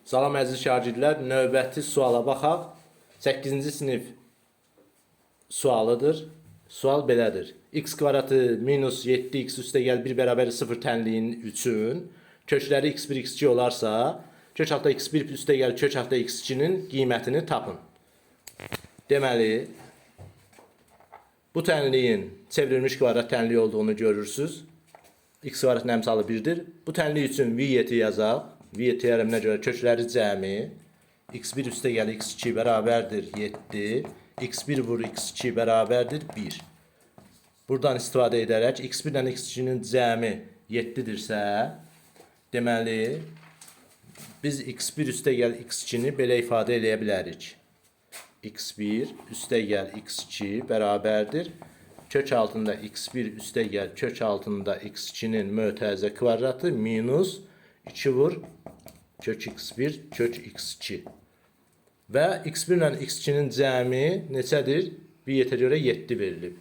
Salam əziz şagirdlər, növbəti suala baxaq. 8-ci sinif sualıdır. Sual belədir. X kvadratı minus 7x üstə gəl 1 bərabər 0 tənliyin üçün kökləri x1, x2 olarsa, kök altda x1 üstə gəl kök altda x2-nin qiymətini tapın. Deməli, bu tənliyin çevrilmiş kvadrat tənliyi olduğunu görürsüz. X kvadratın əmsalı 1-dir. Bu tənlik üçün Viet'i yazaq. Viet teoreminə görə kökləri cəmi x1 üstə gəl x2 bərabərdir 7. X1 vur x2 bərabərdir 1. Buradan istifadə edərək x1 ilə x2-nin cəmi 7-dirsə, deməli biz x1 üstə gəl x2-ni belə ifadə eləyə bilərik. X1 üstə gəl x2 bərabərdir. Kök altında x1 üstə gəl kök altında x2-nin mötərizə kvadratı minus 2 vur kök x1 kök x2. Və x1 ilə x2-nin cəmi neçədir? Vietə görə 7 verilib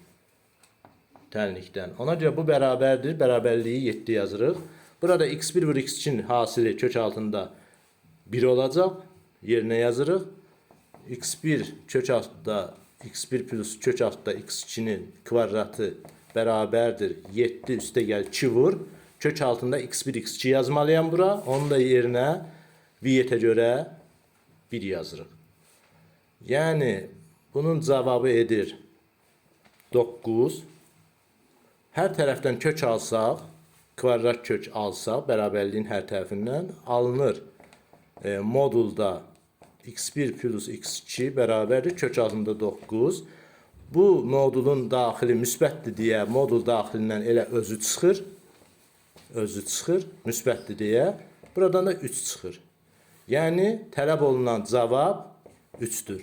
tənlikdən. Ona görə bu bərabərdir. Bərabərliyi 7 yazırıq. Burada x1 vur x2-nin hasili kök altında 1 olacaq. Yerinə yazırıq. X1 kök altında x1 plus kök altında x2-nin kvadratı bərabərdir. 7 üstə gəl 2 vur. Kök altında x1 x2 yazmalıyam bura. Onun da yerinə Vietə görə 1 yazırıq. Yəni bunun cavabı edir 9. Hər tərəfdən kök alsaq, kvadrat kök alsaq, bərabərliyin hər tərəfindən alınır. Modulda x1 plus x2 bərabərdir kök altında 9. Bu modulun daxili müsbətdir deyə modul daxilindən elə özü çıxır. Özü çıxır, müsbətdir deyə. Buradan da 3 çıxır. Yəni tələb olunan cavab 3-dür.